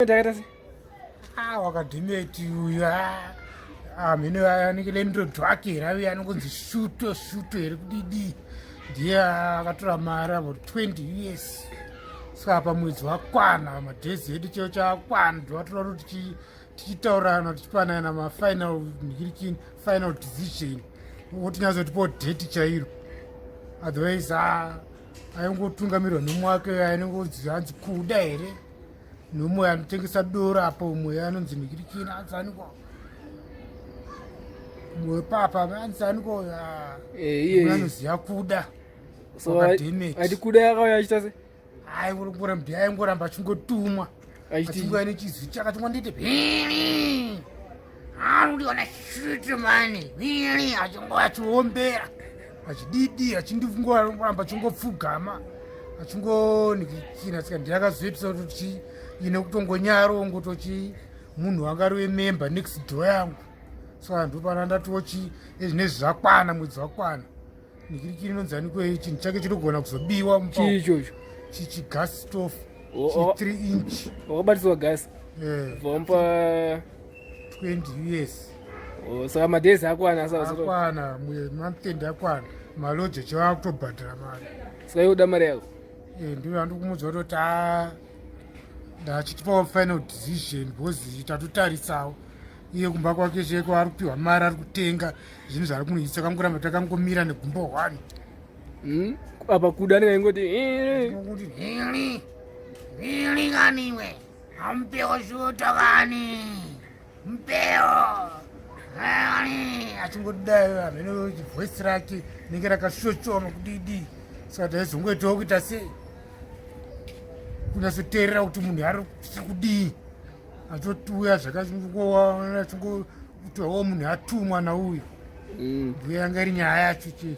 Takaita sei? Ah, wakadhimeti uyu ah. Ah, mhino anenge landlord wake here auya anongonzi shuto shuto here kudidi ndiye akatora mari about 20 years saka pamwedzi wakwana madhezi edu cheo chakwana ndovatora kuti tichitaurana tichipanana mafinal nhikirikini final decision wotinyatsotipawo dheti chairo otherwise ah, aingotungamirwa nemumwe wake ainongonzi hanzi kuda here nomwe anotengesa doro apo umwe anonzi nhikirikini hanzi aniko mwe papa hanzi aniko ah, eh, anoziva kuda ati kuda yakauya achita se aingoramba achingotumwa achinguya nechizwi chake achingonditi hini anondiona shiti mani hini achingo achiombera achididi achindingoramba achingopfugama achingonikikina saka ndiyakazoitisa kuti ine kutongonyaro ngotochi munhu wanga ari wemember next door yangu saka ndopana ndatochi ezvinezvi zvakwana mwedzi wakwana nikirikiri inonzi ani chinhu chake chinogona kuzobiwa chii ichocho chichigas stove chi 3 inch wakabatiswa gas eh. vamupa 20 years oh, saka madays akwana akwana month end akwana maloja chava kutobhadhara mari saka yoda mari yako eh, ndiyo andikumudza kutoti a ndachitipawo final decision because tatotarisawo iye kumba kwake cheko ari kupiwa mari ari kutenga zvinhu zvaari kunoisa kangoramba takangomira negumbo one hmm? apa kuda ndikaingoti kuti hili hili kaniwe amupeo shuta kani mupeo achingodai amene voice rake rinenge rakashochoma kudidi saka taizongoitawo kuita sei kunyatsoteerera kuti munhu ari kudii atotuya zvakachingotiwo munhu atumwa nauyu mm. mbuya yanga iri nyaya yacho chii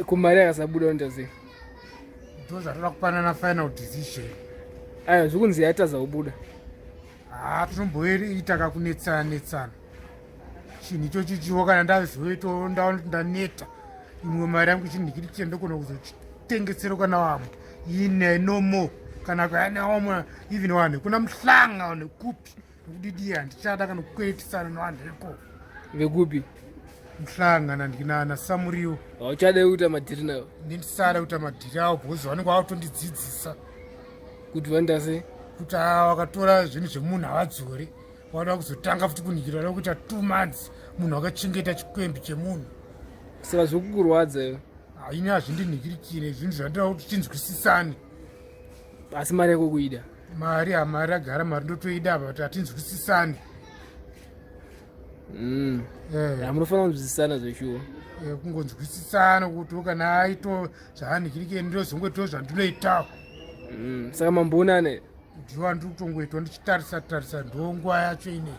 kumari akasabuda unoita sei ndo zvatoda kupanana final decision ayo zvikunzi yataza kubuda haa tinomboita kakunetsana netsana chinhu ichochi chiwo kana ndazoito ndaona kuti ndaneta imwe mari yangu ichinhikirichia ndogona kuzochitengesero kana vamwe ine no more kana kuyana vamwe even vanhu kuna muhlanga vanhu kupi nokudidi handichada kana kukweretisana nevanhu veko vekupi muhlanga nandinana samuriwo hauchada kuita madhiri nawo ndisada kuita madhiri awo because vanenge vakutondidzidzisa kuti vanoita sei kuti vakatora zvinhu zvemunhu havadzori wada kuzotanga futi kunhikira wada kuita two months munhu akachengeta chikwembi chemunhu saka zvikukurwadza iwe haini hazvindinhikirikire zvinhu zvandinoda kuti tinzwisisane asi mari yako kuida mari hamari agara mari ndotoida apa kuti hatinzwisisane mm. eh. munofanira kunzwisisana zveshuwa eh, kungonzwisisana kuti kana aito zvaanhikirikire ndozongoitawo zvandinoitawo mm. saka mamboonana ndiwo andiri kutongoitwa ndichitarisa tarisa ndonguva yacho ine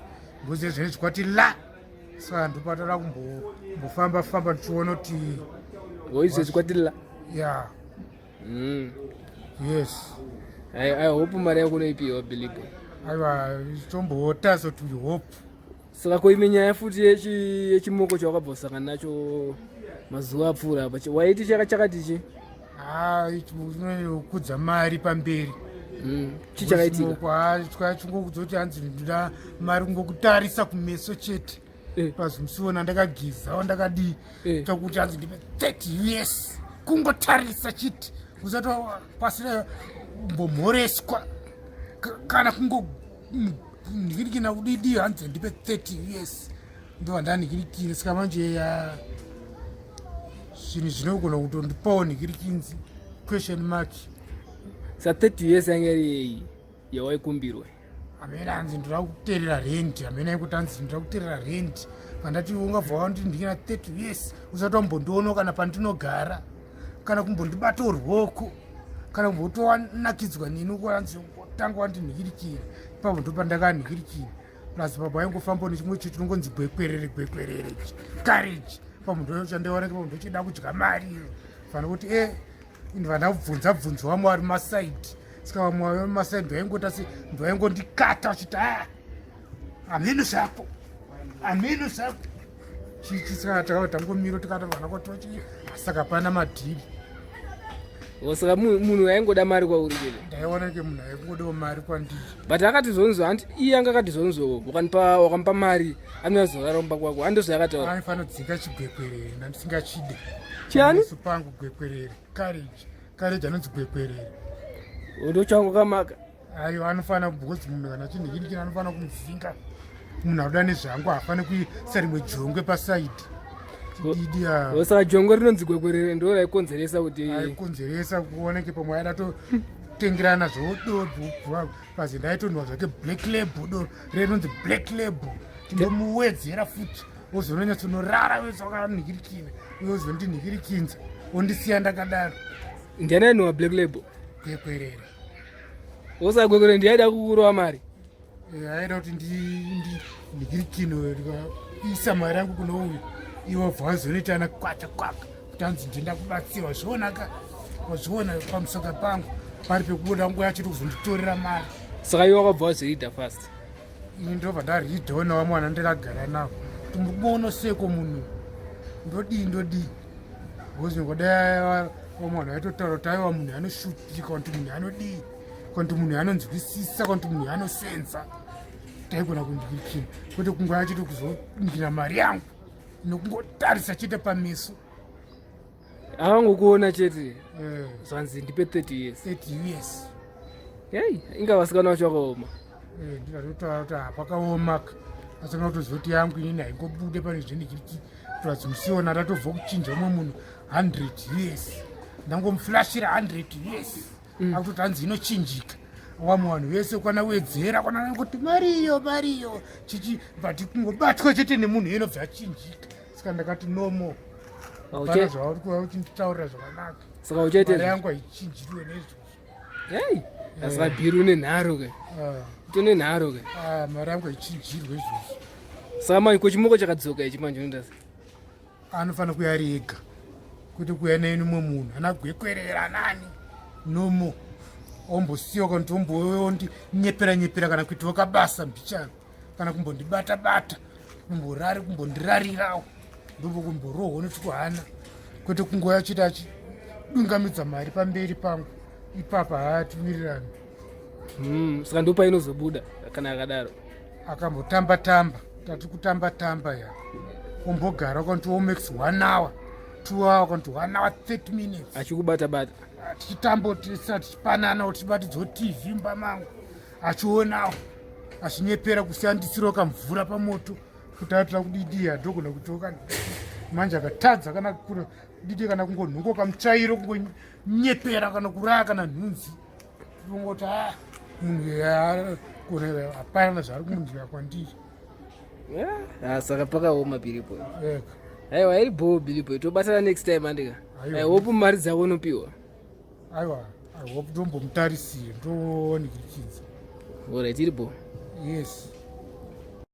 ngozi zvinhu zvikwati la saka ndopatara kumbofamba famba ndichiona kuti ngoizve zvikwati la ya mm. yes I, i hope mari yako unoipiwa bilibo aiwa tombotarisa kuti we hope Saka ko imwe nyaya futi yechimoko chawakabva kusangana nacho mazuva apfuura apa waiti chaka chakati chi? Ah, kudza mari pamberi. Mm. Chi chakaitika? Chingokudza kuti hanzi ndinoda mari kungokutarisa kumeso chete. Eh. Pazimusiona ndakagiza ndakadii. Eh. Chakuti hanzi ndipe 30 years kungotarisa chete. Usati pasina mbomhoreswa kana kungo ndikirikina kudidi hanzi ndipe 30 years ndobva ndandikirikina saka manje ya zvinhu zvinogona kutondipawo ndikirikinzi question mark sa 30 years yanga iri yei yawaikumbirwa hamene hanzi ndoda kuterera rent hamene aikuti hanzi ndoda kuterera rent pandati ungabva wanditi ndikina 30 years usati wambondionawo kana pandinogara kana kumbondibata ruoko kana kumbotowanakidzwa neni ukoanzi tanga wandinhikirikira ipapo ndopandakanhikirikira plus baba aingofamba nechimwe cho chinongonzi gwekwerere gwekwerere courage papo ndochandaona papo ndochida kudya mari fana kuti e indva ndabvunza bvunza vamwe vari masaidi saka vamwe vari masaidi ndoaingota se ndoaingondikata vachiti a ah, hameno zvako hameno zvako chichi saka takava tangomiro tikati vana kwatochi saka pana madhiri Saka munhu aingoda mari kwauri chete? Ndaiona ke munhu aingodawo mari kwandiri. But akati zvonzo, hanti iye anga akati zvonzo wakandipa, wakamupa mari anozorara kumba kwako, handizvo akataura? Aifanira kudzinga chigwekwerere, ndandisingachide. Chiani? Pameso pangu gwekwerere, courage, courage anonzi gwekwerere. Ndochangu kamaka. Ayo anofanira because munhu kana chinhu chini chini anofanira kumudzinga. Munhu anoda nezvangu haafaniri kuisa rimwe jongwe pasaidi. Didi ya. Saka jongwe rinonzi gwekwerere ndo raikonzeresa kuti aikonzeresa kuoneke pamwe aida totengerana zvodobva pazi ndaitonwa zvake black label do rinonzi black label tindomuwedzera futi wozononyatsonorara wese wakanhikirikina uye wozondinhikirikinza wondisiya ndakadaro. Ndiani ainwa black label? Gwekwerere. Wosaka gwekwerere ndiye aida kukurova mari? Aida kuti ndinhikirikino isa mari yangu kuno uyu, iwo bva wazonoita ana kwata kwaka kuti anzi ndinda kubatsirwa. Zvionaka wazviona pamusoka pangu pari pekubuda nguva yacho kuzonditorera mari. Saka iwe wakabva wazoida fast? Ini ndobva ndaridhawo navamwe vana ndakagara navo kuti muri kubono seko munhu ndodii ndodii, because ngodai vamwe vanhu vaitotaura kuti aiwa, munhu anoshupika, kuti munhu anodii, kuti munhu anonzwisisa, kuti munhu anosenza, taigona kundikikina kwete kunguva yacho kuzondira mari yangu nokungotarisa chete pameso. Akangokuona chete, zvanzi ndipe 30 years. 30 years. Yei, inga vasikana vacho vakaoma. Ndikatotaura kuti hapakaoma, asanga kutozoti yangu inini haingobude pane zvinhu chiti toradzimusiona ndatobva kuchinja umwe munhu 100 years, ndangomuflashira 100 years. Akutoti hanzi inochinjika, wamwe vanhu vese kwana wedzera kwana kuti mariyo mariyo chichi, but kungobatwa chete nemunhu inobva yachinjika. Saka ndakati nomo pana zvauri kuva uchinditaurira zvakanaka. Saka uchaite Mari yangu haichinjiriwe neizvozvo. Yei, saka bhiri une nharo ke. Tone nharo ke. Ah, mari yangu haichinjirwe izvozvo. Saka manje ko chimoko chakadzoka ichi manje unoita sei? Anofanira kuya ari ega, kwete kuya neumwe munhu ana gwekwerera nani nomo ombosiyiwa kana kuti ombondinyepera nyepera kana kuitawo kabasa mbichana kana kumbondibata bata, kumborari kumbondirarirawo, ndombo kumborohwa notikuhana, kwete kungoya chete achidungamidza mari pamberi pangu ipapa. Haatiwirirani. Saka ndopainozobuda kana akadaro? Akambotamba tamba, tati kutamba tamba ya ombogara kanti omax 1 hour, 2 hour, kanti 1 hour 30 minutes. Achikubata bata. Tichitambotisa, tichipanana, tichibatidzwa TV mumba mangu, achionawo, achinyepera kushandisirawo kamvura pamoto kuti atira kudidiya, ndogona kutoka manje akatadza kana kudidi kana kungonhungo kamutsvairo, kungonyepera kana kuraya kana nhunzi, kungoti a munhu hapana zvaari kumundira kwandiri. Ah, saka pakaoma, Biripo. Aiwa, iri bho, Biripo. Tobatana next time, andika? I hope mari dzako unopiwa. Aiwa, I hope, ndombomutarisire, ndoonikiridza. Alright, iri bho. Yes.